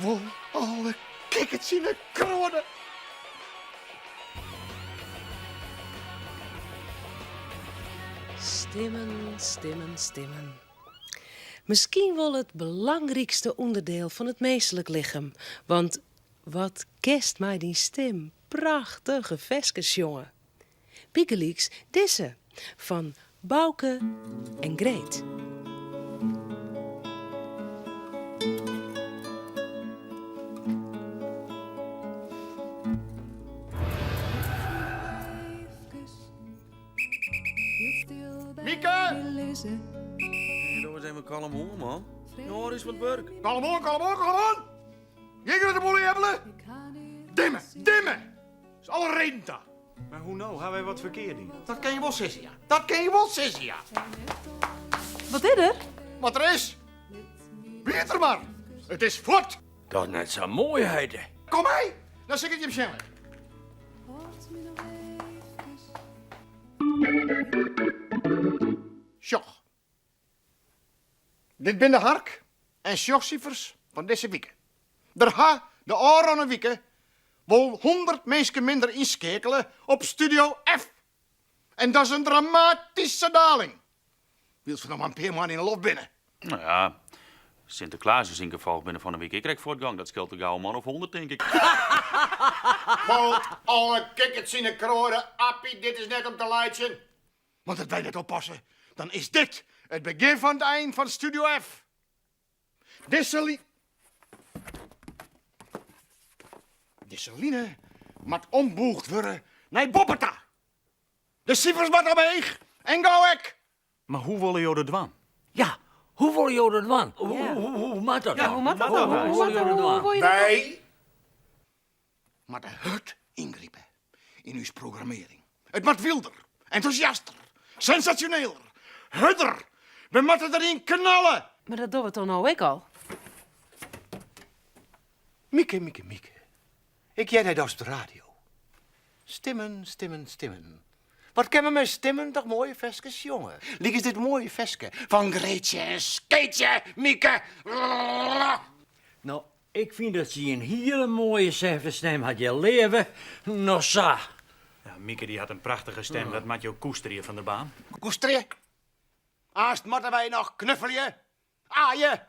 Wol alle kikkerts yn 'e kroade. Stimmen, stimmen, stimmen. Miskien wol it belangrykste ûnderdiel fan it minslik lichem, want wat kinst mei dyn stim prachtige ferskes sjonge. Bygelyks dizze fan Bauke en Greet. Mieke! Hey, doe ris even kalm oan, man. No, is wat wurk. Kalm oan, kalm oan, kalm oan! Gjin grutte boel ebbele! Dimme, dimme! Is alle reden ta. Mar hoe no? Ha wy wat ferkeard dien? Dat kin je wol sizze, ja. Dat kin je wol sizze, ja. Wat is der? Wat der is? Wiet der mar. It is fuort. Dat is net sa'n moai, heite. Kom mei, dan sil ik it jim sjen litte. Sjoch. Dit binne de hark en sjochsifers fan dizze wike. Der ha de ôfrûne wike wol 100 minsken minder ynskeakele op Studio F. En dat is in dramatyske daling, wylst we noch mar in pear moanne yn 'e loft binne. No ja, Sinteklaas en syn gefolch binne fan 'e wike ek krekt fuortgong. Dat skeelt der gau in man of 100, tink ik. Wol alle kikkerts yn 'e kroade, Appie, dit is net om te laitsjen. Want as wy net oppasse, dan is dit it begjin fan it ein fan Studio F. Dizze li Dizze line moat ombûgd wurde nei boppe ta. De sifers moatte omheech en gau ek. Mar hoe wolle jo dat dwaan? Ja, hoe wolle jo dat dwaan? Hoe moat dat dan? Hoe moat dat dan? Hoe wolle jo dat dwaan? Wy moatte hurd yngripe yn ús programmearring. It moat wylder, entûsjaster, sensasjoneler, hurder. We moatte deryn knalle! Mar dat dogge we toch no ek al? Mieke, Mieke, Mieke, ik hear dy dochs op de radio. Stimmen, stimmen, stimmen. Wat kinne we mei stimmen toch moaie ferskes sjonge. Lykas dit moaie ferske fan Greetsje en Skeetsje, Mieke. No, Ik fyn dat sy in hiele moaie sêfte stem hat, je leave noch sa. Ja, Mieke dy hat in prachtige stem, dat moat jo koesterje Van der Baan. Koesterje? Aanst moatte wy noch knuffelje, aaie,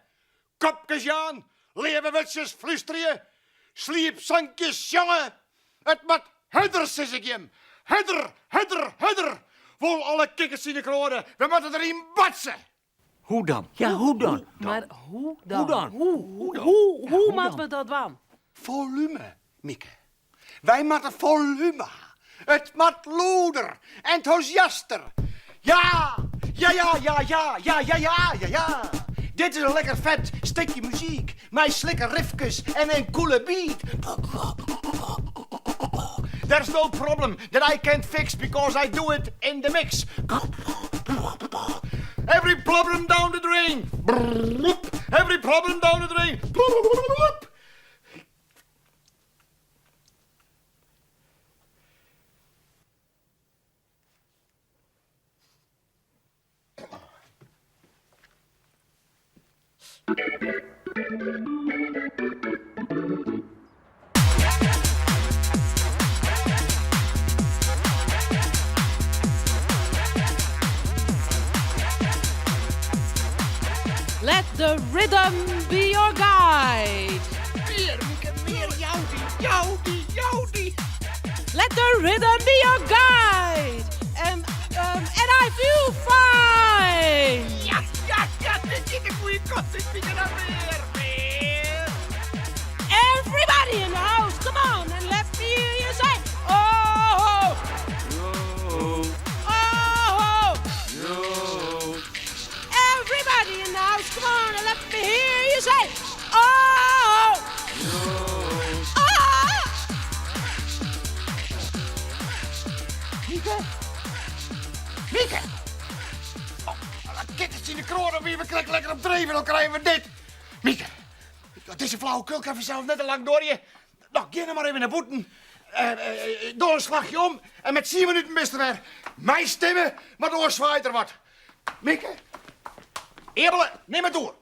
kopkes jaan, leave wurdsjes flústerje, sliepsankjes sjonge. It moat hurder, sis ik jim. Hurder, hurder, hurder. Wol alle kikkerts yn 'e kroade, we moatte deryn batse. Hoe dan? Ja, hoe dan? Mar hoe dan? Hoe dan? Hoe, hoe, hoe moatte we dat dwaan? Folume, Mieke. Wy moatte folume ha. It moat lûder, entûsjaster. Ja! Ja, ja, ja, ja, ja, ja, ja, ja, ja. Dit is in lekker fet stikje muzyk mei slikke rifkes en in coole beat. There's no problem that I can't fix because I do it in the mix. Every problem down the drain. Every problem down the drain. Let the rhythm be your guide. Mear, Mieke, mear, jou dy, jou dy, jou dy. Let the rhythm be your guide. And, um, and I feel fine. Ja, ja, ja, dit is de goede kant. Dit vind ik dan weer, weer. Everybody in the house, come on and let me hear you say, oh, oh, oh. Everybody in the house, come on and let me hear you say, oh, oh. Mieke? Mieke! Oh, dat kikkerts yn de kroade wie we krekt lekker op dreven, dan krije we dit. Mieke, dizze flauwekul kin fansels net te lang duorje. No, gean no mar even nei bûten. Doch in slachje om en mei tsien minuten bist der wer. Mei stimme, want oars swaait der wat. Mieke, Eabele, nim it oer.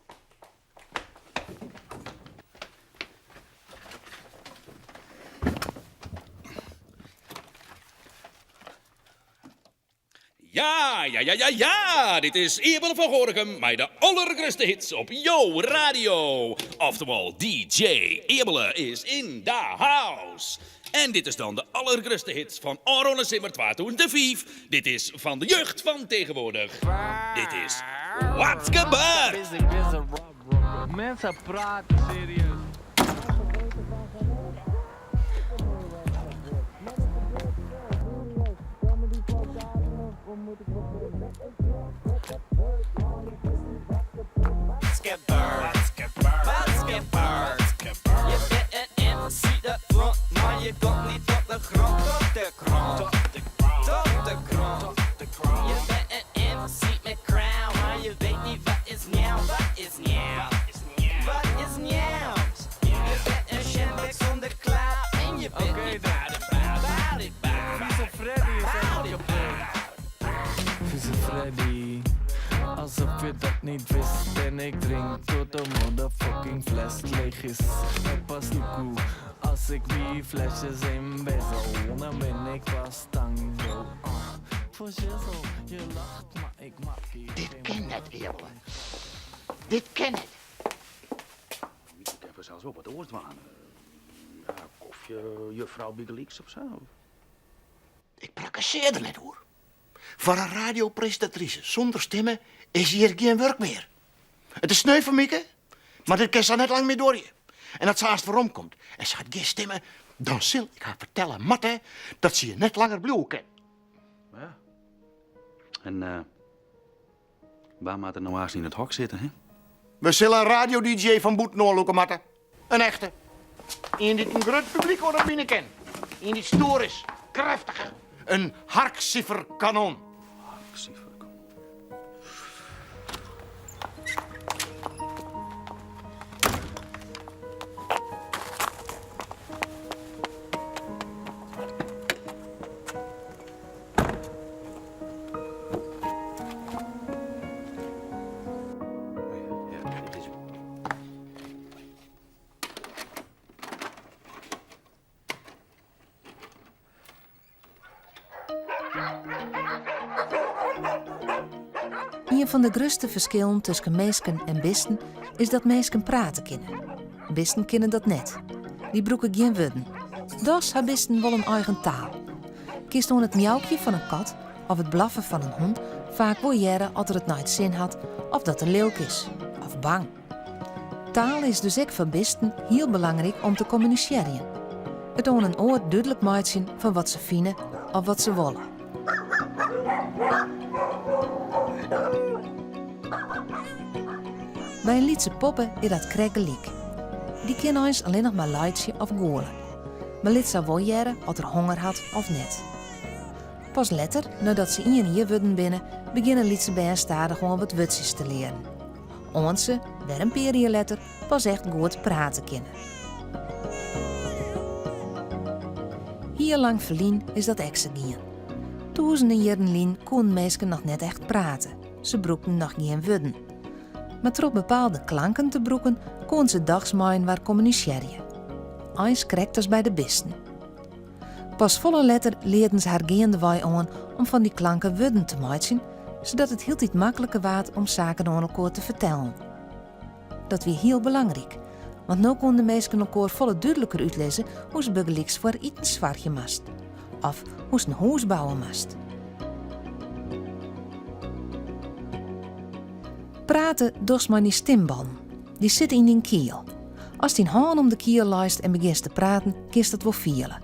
Ja, ja, ja, ja, ja! Dit is Ebele van Gorinchem mei de allergrutste hits op jo radio. Oftewol, DJ Ebele is in the house. En dit is dan de allergrutste hits fan ôfrûne simmer 2005. Dit is fan de jeugd fan tegenwoordich. Dit is Wat's Gebeurd! Mensen praten serieus. Vieze Freddy, alsof je dat niet wist. En ik drink tot de motherfucking fles leeg is. Pas luku, als ik die flesjes inwissel, dan ben ik pas tango. Voor shizzle, je lacht, maar ik maak hier Dit geen ken net, Ebele. Dit ken net. Ik heb er zelfs wel wat oors dwaan. Ja, kofje, juffrouw bygelyks of zo. Ik prakkeseer net hoor. Voor een radiopresentatrice zonder stemmen is hier geen werk meer. Het is sneu voor Mieke, maar dit kan ze net lang meer door je. En dat ze als het waarom komt en ze gaat geen stemmen, dan zal ik haar vertellen, Matte, dat ze je net langer blijven kan. Ja. En waar moet er nou haast in het hok zitten, hè? We zullen een radio-dj van Boet noorloeken, Matte. Een echte. Een die een groot publiek onder binnen ken. Een die stoer is, krachtig. Een harkcijferkanon. Harkcijferkanon. Een van de grootste verschillen tussen mensen en bisten is dat mensen praten kunnen. Bisten kennen dat net. Die broeken geen woorden. Dus hebben bisten wel een eigen taal. Kiest het miauwtje van een kat of het blaffen van een hond vaak wel jaren als er het nooit zin had of dat er leuk is of bang. Taal is dus ook voor bisten heel belangrijk om te communiceren. Het aan een oor duidelijk maken van wat ze vinden of wat ze willen. Bij een lietse poppen is dat krekkeliek. Die kan eens alleen nog maar luidje of golen. Maar liet ze wel jaren of er honger had of net. Pas later, nadat ze in hier worden binnen, beginnen lietse bij stadig gewoon wat wutsjes te leren. Want ze, weer een periode later, pas echt goed praten kunnen. Hier lang verlien is dat exegien. Duizenden jaren lien kon mensen nog net echt praten. Ze broekten nog geen woorden. Maar door bepaalde klanken te broeken, kon ze dagsmaaien waar communiceren. Eens krekt als bij de bisten. Pas volle letter leerden ze haar gaandewei aan om van die klanken woorden te maken, zodat het heel iets makkelijker werd om zaken aan elkaar te vertellen. Dat wie heel belangrijk, want nu konden de mensen elkaar volle duidelijker uitlezen hoe ze bygelyks voor eten zwartje mast. Of hoe ze een huis bouwen mast. Praten dost maar niet stembanden. Die zit in die kiel. Als die haan om de kiel lijst en begint te praten, kist het wel vielen.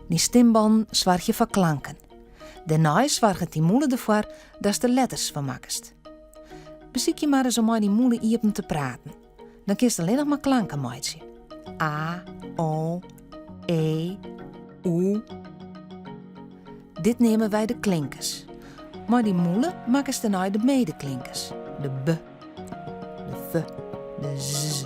Die stembanden zwartje van klanken. Daarna zwarget die moele ervoor dat ze de letters van makkest. Beziek je maar eens om die moele iepen te praten. Dan kist alleen nog maar klanken maatje. A, O, E, U. Dit nemen wij de klinkers. Maar die moele maken ze daarna de medeklinkers. De B, de V, de Z.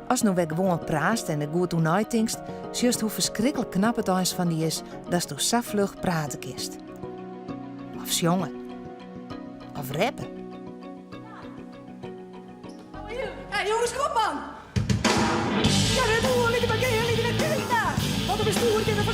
Als nou weer gewoon praat en er goed hoe nadenkst, zie je hoe verschrikkelijk knap het eens van die is dat ze zo vlug praten kist. Of jongen. Of rappen. Hé, jongens, kom man! Ja, dat doe ik maar geen, ik ben Wat een bestuur, ik heb een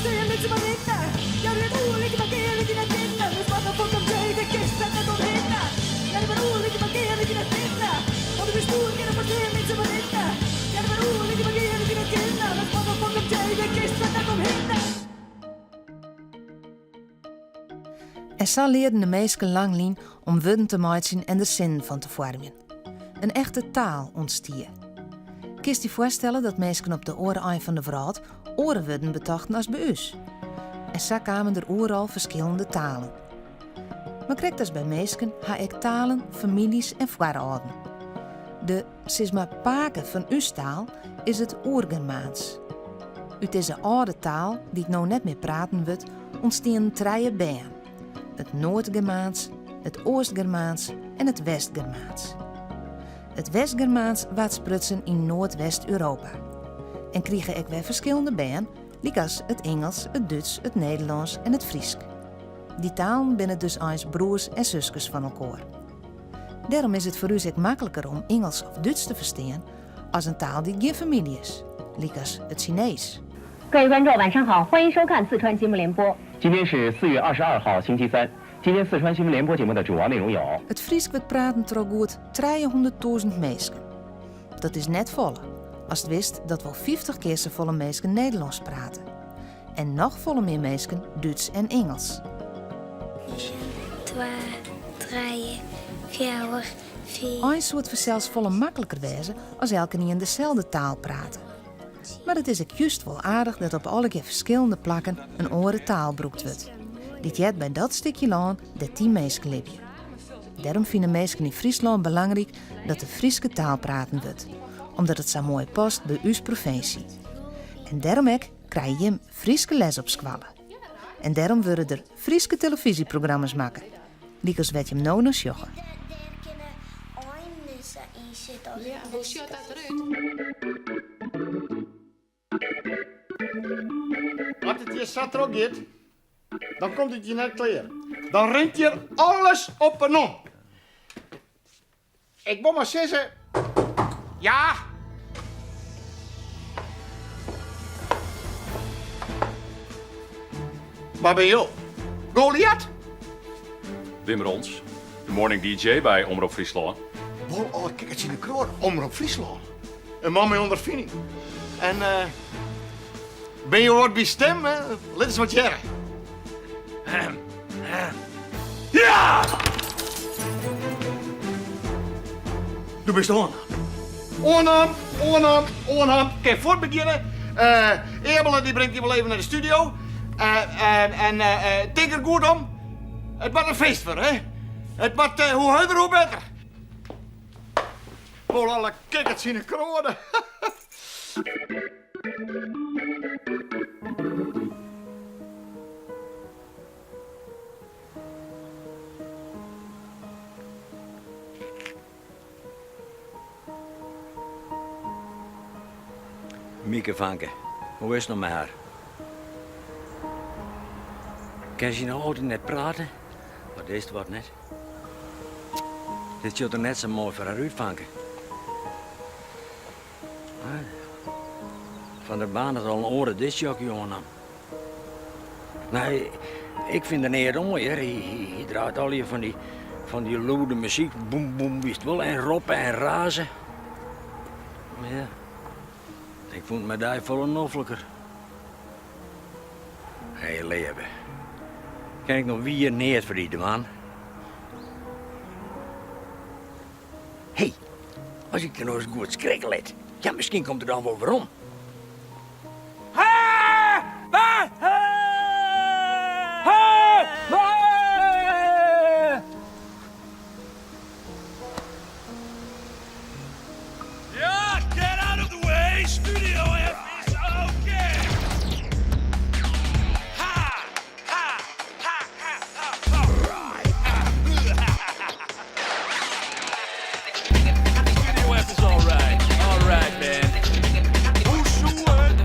En sa learden de minsken lang lyn om wurden te meitsjen en der sinnen fan te foarmjen. In echte taal ûntstie. Kinst dy foarstelle dat minsken op de oare ein fan de wrâld oare wurden betochten as by ús? En sa kamen der oeral ferskillende talen. Mar krekt as by minsken ha ek talen famyljes en foarâlden. De sis mar pake fan ús taal is it Oergermaans. Ut dizze âlde taal, dy't no net mear praten wurdt, ûntstienen trije bern, it Noardgermaans, it Oastgermaans en it Westgermaans. It Westgermaans waard sprutsen yn Noardwest-Europa en krige ek wer ferskillende bern, lykas it Ingelsk, it Dútsk, it Nederlânsk en it Frysk. Dy talen binne dus eins broers en suskes fan elkoar. Dêrom is it foar ús ek makliker om Ingelsk of Dútsk te ferstean as in taal dy't gjin famylje is, lykas it Sinees. 各位观众， 晚上好， 欢迎收看四川新闻联播。 今天是四月二十二号， 星期三。 今天四川新闻联播节目的主要内容有： It Frysk wurdt praten troch goed 300.000 minsken. Dat is net folle, ast witst dat wol 50 kear safolle minsken Nederlânsk prate. En noch folle mear minsken Dútsk en Ingelsk. Twa, trije, fjouwer, fiif. Eins soe it fansels folle makliker wêze as elkenien deselde taal prate. Mar it is ek just wol aardich dat op allegear ferskillende plakken in oare taal brûkt wurdt, dy't heart by dat stikje lân dêr't dy minsken libje. Dêrom fine minsken yn Fryslân belangryk dat de Fryske taal praten wurdt, omdat it sa moai past by ús provinsje. En dêrom ek krije jim Fryske les op skoalle. En dêrom wurde der Fryske telefyzjeprogramma's makke, lykas wêr't jim no nei sjogge. As it hjir sa trochgiet, dan komt it hjir net klear. Dan rint hjir alles op 'e non. Ik wol mar sizze, ja! Wa binne jo? Goliath? Wim Rons, de morning DJ by Omrop Fryslân. Wol alle kikkerts yn de kroan, Omrop Fryslân. In man mei ûnderfining. En uh, binne jo wat by stim? Hè? Lit ris wat hearre. Ja! Do bist oannaam. Oannaam, oannaam, oannaam. Kin fuort begjinne. Uh, Eabele dy bringt dy wol even nei de studio. Uh, en en uh, tink der goed om. It moat in feest wurde, hè? It moat hoe hurder, hoe better. Wol alle kikkerts yn de kroade. Mieke fanke, hoe is it no mei har? Kin sy no altyd net prate? Wat is it wat net? Dit sjocht der net sa moai foar har út, fanke. Van der Baan hat al in oare discjockey oannaam. Nee, ik fyn der neat oan, hear. Hy draait allegear fan dy, fan dy lûde muzyk. Boem, boem, witst wol. En roppe en raze. Mar ja, ik fûn it mei dy folle nofliker. Hé, leave. Kin ik no wier neat foar dy dwaan? Hé, as ik der no ris goed skrikke lit, ja, miskien komt er dan wol werom. Ja, get out of the way, Studio F is oké. Ha, ha, ha, ha, ha, ha. Studio F is alright, alright man. Hoe soe it?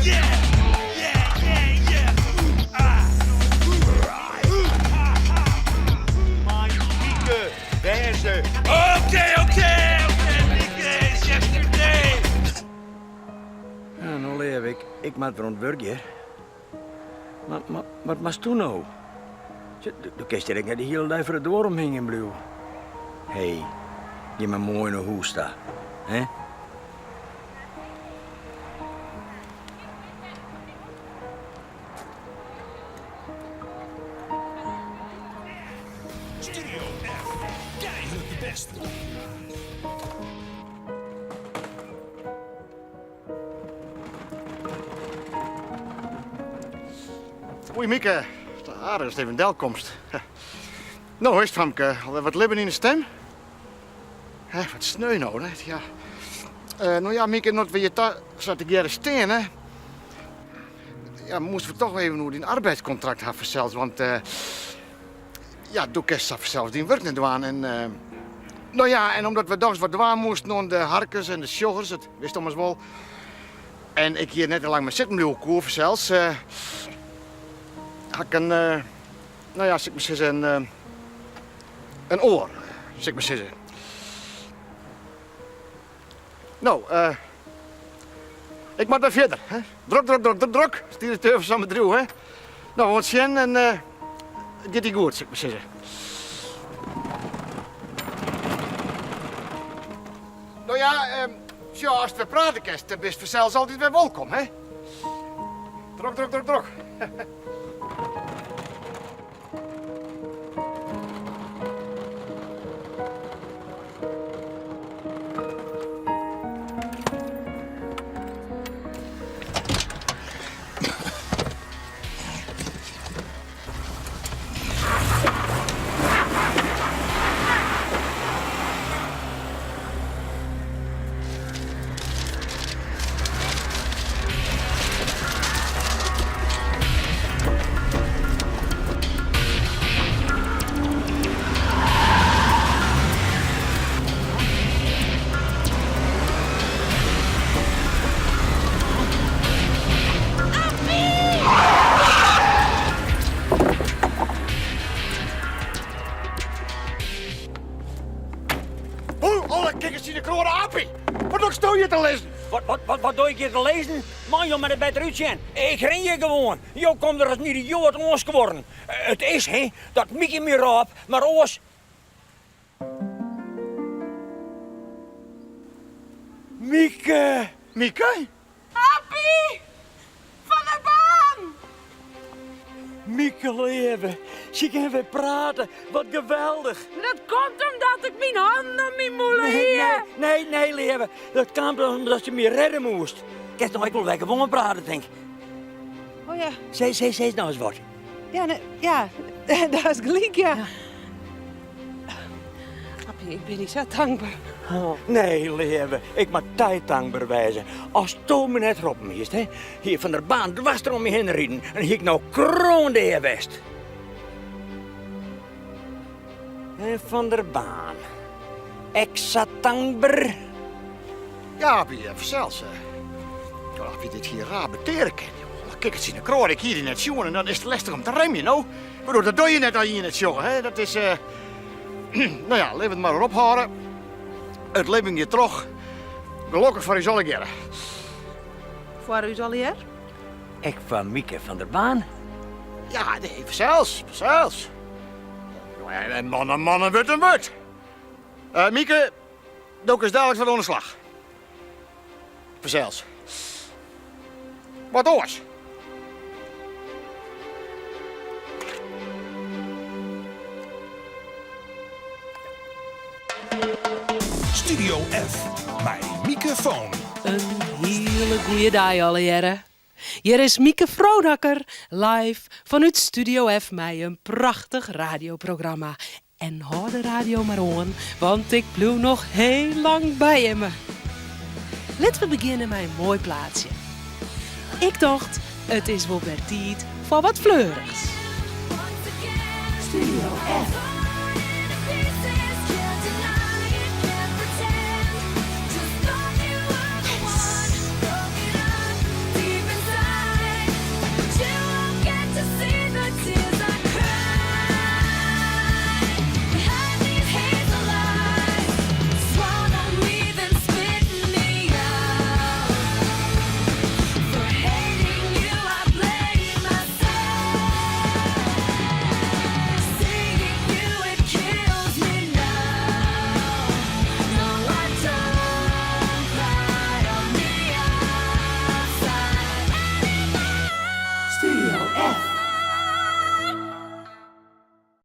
Yeah, yeah, yeah, yeah, yeah. Ja, no leaf ik, ik moat wer oan it wurk hjir. Mar, mar wat moatst do no? Do kinst hjir ek net de hiele dei foar de doar omhingjen bliuwe. Hé, gean mar moai nei hûs ta, hè? Studio F, keihurd de beste. Oei Mieke, aardich datst even delkomst. No, hoe is it famke? Alwer wat libben yn de stim? Hè, wat sneu no, net? Ja. Uh, no ja, Mieke, no't we hjir ta sa tegearre steane, ja, moasten we toch even oer dyn arbeidskontrakt ha fansels, want uh, ja, do kinst sa fansels dyn wurk net dwaan. En, uh, no ja, en omdat we dochs wat dwaan moasten oan de harkers en de sjoggers, dat witst ommers wol. En ik hjir net te lang mei sitten bliuwe koe fansels, uh, ha ik in, uh, no ja, sil ik mar sizze, in, in oar, sil ik mar sizze. No, uh, ik moat wer fierder. Hè? Drok, drok, drok, drok, drok. As direkteur fan sa'n bedriuw, hè? No, oant sjen en uh, it giet dy goed, sil ik mar sizze. No ja, uh, sjoch, ast wer prate kinst, dan bist fansels altyd wer wolkom, hè? Drok, drok, drok, drok. Hoe, alle kikkers yn de kroade Appie! Wat dochsto hjir te lizzen? Wat, wat, wat, wat doch ik hjir te lizzen? Man, jo moatte better útsjen. Ik rin hjir gewoan. Jo komme der as in idioat oanskuorren. It is, hè, dat Mieke my rôp, mar oars. Mieke! Mieke? Appie! Van der Baan! Mieke leave, se kin wer prate. Wat geweldich. Dat komt omdat ik myn hannen om myn mûle hie. Nee, nee, nee, leave. Dat kaam omdat je my redde moest. Kinst no ek wol wer gewoan prate, tink. Oh ja. Sis, sis, sis no ris wat. Ja, nee, ja, do hast gelyk, ja. Appie, ik bin dy sa tankber. Oh, nee, leave, ik moat dy tankber wêze. As do my net roppen hiest, hè, hie Van der Baan dwars troch my hinne riden en hie ik no kroandea west. En Van der Baan, ek sa tankber? Ja, Appie, fansels. Appie, dit hie raar beteare kinnen. Kikkers yn de kroade, ik hie dy net sjoen en dan is it lestich om te remjen, no. Ik bedoel, dat doch je net as je ien net sjogge, hè. Dat is, no ja, lit it mar ophâlde. It libben giet troch. Gelokkich foar ús allegearre. Foar ús allegear? Ek foar Mieke van der Baan? Ja, nee, fansels, fansels. En man en man en wurd en wurd. Uh, Mieke, do kinst daliks wer oan de slach. Fansels. Wat oars? Studio F, mei Mieke Foon. In hiele goeie dei allegearre. Hjir is Mieke Froonacker live fanút Studio F mei in prachtich radioprogramma. En hâld de radio mar oan, want ik bliuw noch heel lang by jimme. Litte we begjinne mei in moai plaatsje. Ik tocht, it is wol wer tiid foar wat fleurichs. Studio F.